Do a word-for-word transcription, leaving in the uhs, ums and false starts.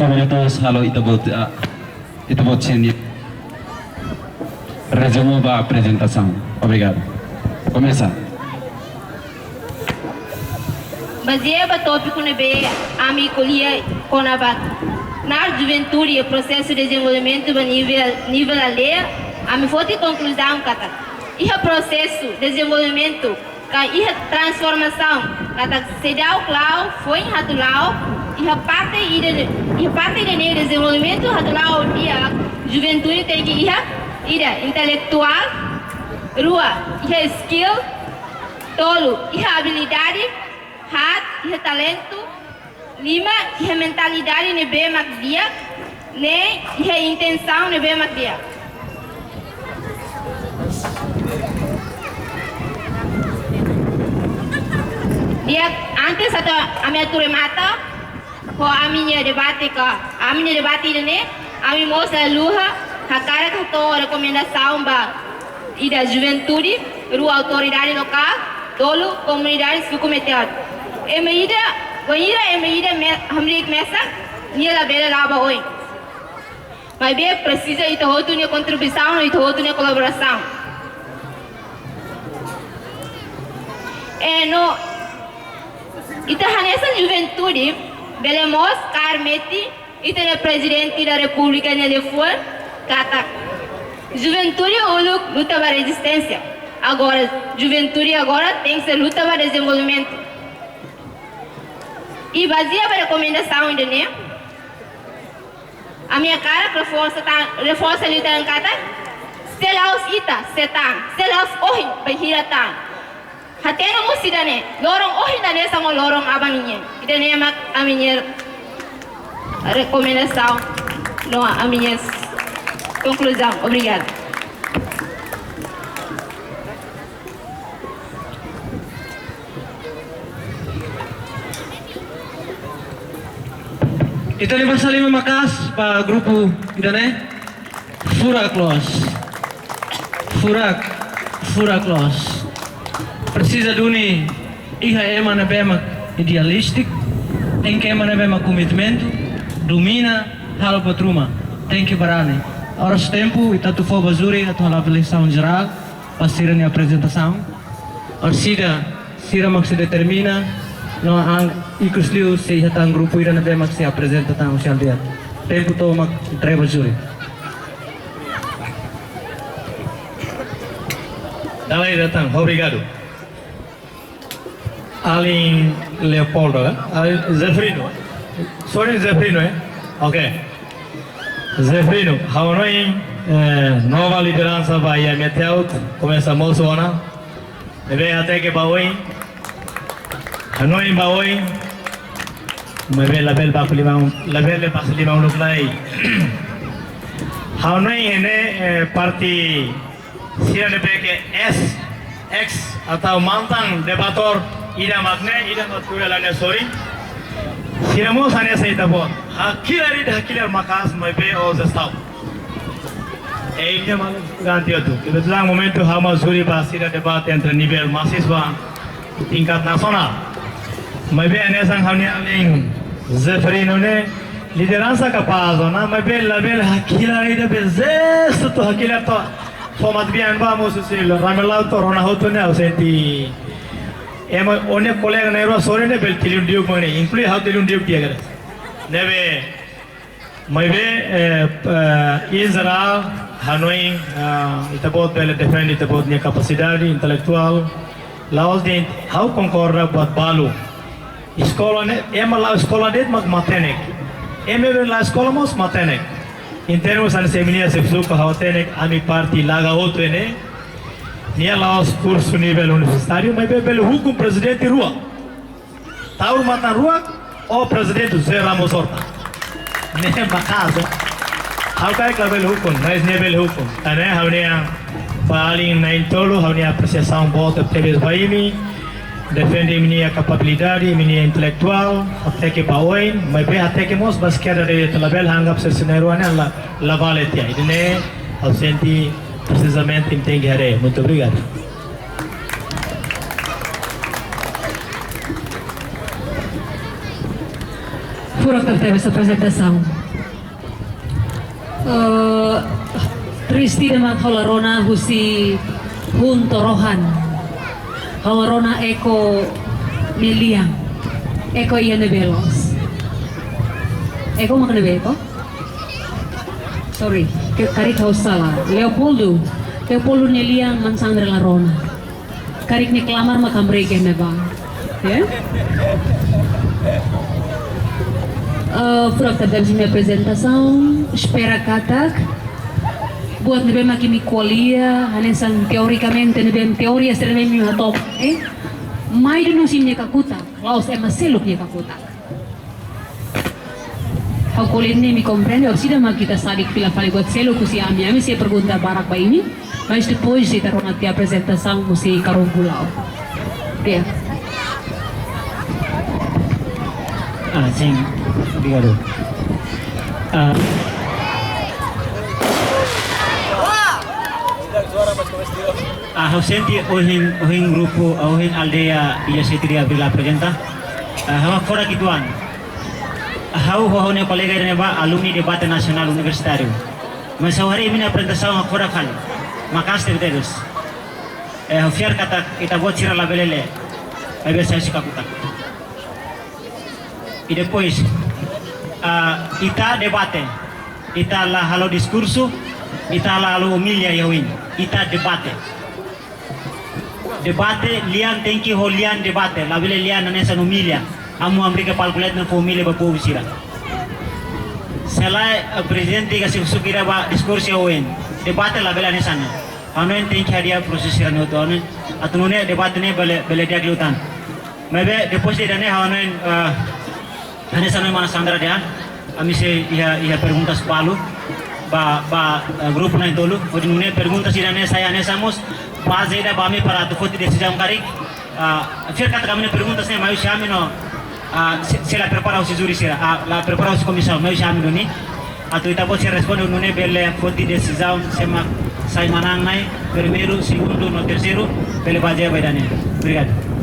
Minutus halo ita-boot, ah, ita-boot sira-nia rezumu ba aprezentasaun. Obrigadu. Komesa. Bazeia ba tópiku ne'ebé ami ko'alia kona-ba knaar juventude iha prosesu dezenvolvimentu ba nivel, nivel aldeia, ami foti konkluzaun katak iha prosesu dezenvolvimentu ka iha transformasaun, katak seidauk la'o, foin atu la'o, iha parte ida, iha parte ida-ne'e dezenvolvimentu atu la'o di'ak, juventude tenke iha ida intelektuál, rua, iha skill, tolu, iha abilidade, haat, iha talentu, lima, iha mentalidade ne'ebé mak di'ak, neen, iha intensaun ne'ebé mak di'ak. Di'ak, antes atu ami atu remata ho ami-nia debate ka, ami-nia debate ida-ne'e, ami mós la haluha hakarak hato'o rekomendasaun ba ida juventude, rua autoridade lokál, tolu komunidade suku Meti-Aut. Ema ida, wainhira ema ida me-, hamriik mesak, nia labele la'o ba oin. Maibé presiza ita hotu nia kontribuisaun, ita hotu nia kolaborasaun. E no, ita hanesan juventude, bele mós kaer metin, ita-nia Prezidente da Repúblika nia liafuan katak juventude uluk luta ba rezisténsia. Agora, juventude agora tenke ser luta ba dezenvolvimentu. I bazeia ba rekomendasaun ida-ne'e, ami hakarak reforsa tan, reforsa liután katak, se la'ós ita, sé tan, se la'ós ohin, bainhira tan. Hatene mós ida-ne'e, loron ohin ida-ne'e sama loron aban nian. Ida-ne'e mak ami-nia rekomendasaun no ami-nia konkluzaun. Obrigadu. Ita-nia basa liman maka'as ba grupu ida-ne'e. Furak loos. Furak, furak loos. Presiza duni iha ema ne'ebé mak idealistik, tenke ema ne'ebé mak komitmentu, domina, halo buat ruma, tenke barani. Oras tempu, ita atu fó ba júri atu halo avaliasaun jerál ba sira-nia aprezentasaun. Orsida, sira mak sei determina, no an ikus liu sei iha tan grupu ida ne'ebé mak sei aprezenta tan ofisiál di'ak. Tempu tomak entrega ba júri. Dala ida tan, obrigadu. Alin Leopoldo, eh? Alin Zeferino. Sorry, Zeferino, eh? Ok. Zeferino, ha'u hanoin, eh, nova lideransa ba iha Meti-Aut, komesa mosu ona. Ne'ebé hateke ba oin. Hanoin ba oin. Maibé labele baku liman, labele basa liman uluk lai. Ha'u hanoin ne'e, eh, parte sira ne'ebé ke eis, eis atau mantan debatór ida mak ne'e, ida mak tuir ha'u-nia sorin. Sira mós hanesan ita-boot. Hakilar ida hakilar maka'as maibé osan estau. E ida malu ganti atu. Kebetulan momentu ha'u mak júri ba sira debate entre nivel mahasiswa tingkat nasionál. Maibé hanesan ha'u-nia alin Zeferino ne'e lideransa kapás ona, maibé labele hakilar ida be jestu atu hakilar to'o fó matebian ba mosu sira, ramelau to'o rona hotu ne'e ha'u sente. Ema ó-nia kolega na'in-rua sorin ne'e bele tilun diuk mak ne'e, inklui ha'u tilun diuk di'ak. Ne'ebé maibé, eh, eh, em jerál, hanoin, ah, ita-boot bele defende ita-boot nia kapasidade intelektuál. La'ós de'it, ha'u konkorda buat balu. Eskola ne'e, ema la'o eskola de'it mak matenek. Ema ne'ebé la'o eskola mós matenek. Em termos hanesan imi-nia xefe suku ha'u hatene, ami parte laga hotu ne'e. Nia la'ós kursu nivel universitáriu, maibé bele hukun prezidente rua. Taur matan-ruak, ó Prezidente José Ramos Horta. Ne'e maka'as. Ha'u karik labele hukun, mas nia bele hukun. Tan ne'e ha'u-nia, ba alin na'in-tolu, ha'u-nia apresiasaun boot tebes ba imi. Defende imi-nia kapabilidade, imi-nia intelektuál, hateke ba oin, maibé hateke mós ba eskada de'it, labele anggap se sira na'in-rua ne'e la, la vale tiha. Ida-ne'e, ha'u sente presizamente imi tenke haree. Muito obrigado. Furak tebes aprezentasaun. Eh, triste mak ha'u la rona husi hun to'o rohan. Ha'u la rona Eko nia lian. Eko iha ne'ebé loos? Eko mak ne'ebé, Eko? Sorry, ke karik ha'u sala. Leopoldo. Leopoldo nia lian maun Sandra la rona. Karik nia klamar mak hamriik iha ne'ebá. Ya? Eh, furak tebes imi-nia aprezentasaun, espera katak buat ne'ebé mak imi ko'alia, hanesan teorikamente ne'ebé teoria sira ne'ebé imi hato'o, eh? Mai duni husi imi-nia kakutak, la'ós ema seluk nia kakutak. Ha'u ko'alia ne'e imi komprende, orsida mak ita sadik fila fali buat seluk husi ami, ami sei pergunta barak ba imi, mas depois ita rona tiha aprezentasaun husi Karumpu Lao. Ya. Ah, sin. Obrigadu. Ah, ah, ha'u sente ohin, ohin grupu, ohin aldeia iha Sete de Abril aprezenta. Ah, ha'u hakfodak uitoan. Ha'u ho ha'u-nia kolega ida-ne'ebá alumni debate nasionál universitáriu. Mas ha'u haree imi-nia aprezentasaun hakfodak fali. Maka'as tebetebes. Eh, ha'u fiar katak ita-boot sira labele lee. Maibé sai husi kakutak. I depois, ah, ita debate. Ita la halo diskursu, ita la halo umilha iha oin. Ita debate. Debate, lian tenke ho lian debate, labele lian hanesan umilha. Amu hamriik iha palku leet no fó umilha ba povu sira. Se lae, eh, prezidente ka xefe suku ida bá diskursu iha oin. Debate labele hanesan ne'e. Ha'u hanoin tenke hadi'a prosesu sira-ne'e hotu, ha'u hanoin atu nune'e debate ne'e bele, bele di'ak liután. Maibé, depois de ida-ne'e, ha'u hanoin, eh, hanesan ohin mana Sandra dehan, ami sei iha, iha perguntas balu ba, ba, eh, grupu na'in-tolu, hodi nune'e perguntas ida-ne'e sai hanesan mós baze ida ba ami para atu foti desizaun karik. Ah, fiar katak ami-nia perguntas ne'e mai husi ami no, ah, se, se la prepara husi júri sira, ah, la prepara husi komisaun, mai husi ami duni. Atu ita-boot sira responde nune'e bele foti desizaun sé mak sai manán na'in, primeiru, segundu no terseiru, bele bazeia ba ida-ne'e. Obrigadu.